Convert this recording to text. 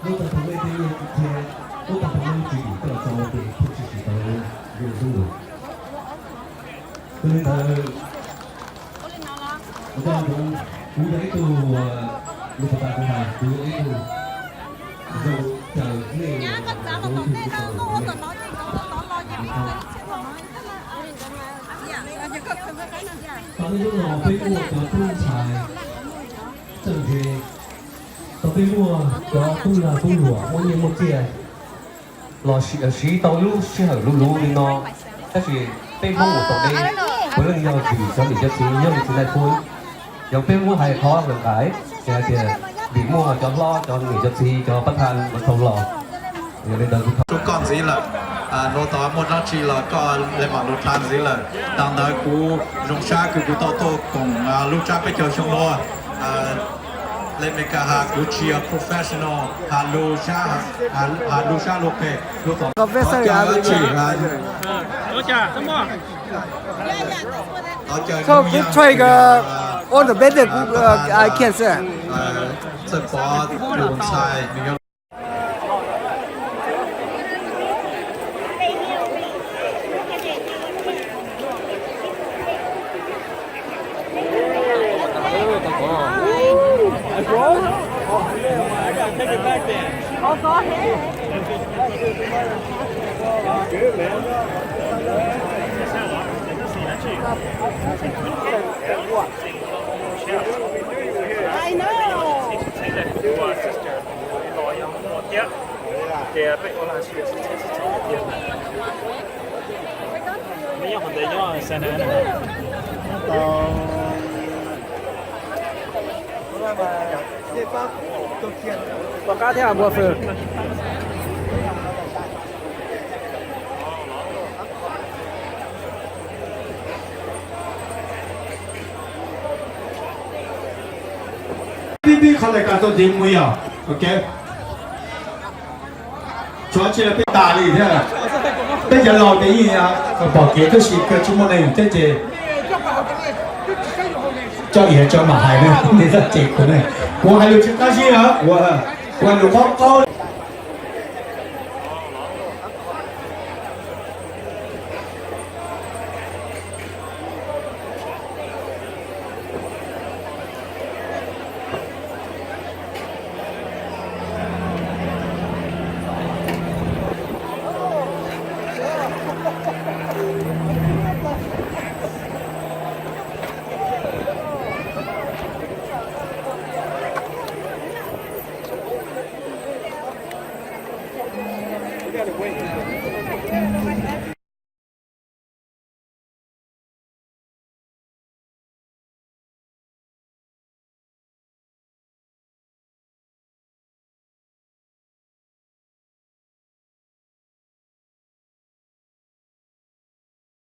Ub tag thaum nej tej nyuag thiab, ub tag thaum nej tsis dim tuaj tso ces thiaj tsis tau zoo xwb. Yog li ntawd, ua cas kuv, kuv yog ib tug, lus pas tas kuv hais, kuv yog ib tug zoo caw nej, tau nej hnub no peb muaj cov tub ntxhais txawj ntse, tau peb muaj cov tub lag tub luam muaj nyiaj muaj txiaj los siv tau lub sij hawm luv luv li no, tab sis peb Hmoob mus tau deb, puav leej yog vim cov niam cov txiv yog li txiv nai pub. Yog peb muab hais qhov lawm nqaim, ces hais tias vim muaj cov hlob cov niam cov txiv cov pab thaj mus tau los. Yog li ntawd kuv thov koj ntxiv lawm, hnub tod muaj dab tsi los koj le mam lus tha ntxiv lawm. Tag ntawd kuv zoo sab kws kuv tau tuaj koom lub tsab peb caug xyoo no. Le Meskas has kuv tsis yog professional has lus sab, has lus sab lus qes lus tom. So we try, uh, all the better, uh, I can say. Txawj Pov tus ntxhais nws yog Pom qab thiab npua fwm. Tib tib qhov lais kas tau tiv mus yog, ok. Tsuav tsis peb tas li thiab. Peb cov laus ces yeej pom kev tab sis kawg tsis muaj neeg thiab ces tso iav tso mam hais ne, kuv hais lus tsis qab zib, kuv, kuv hais lus qaub qaub.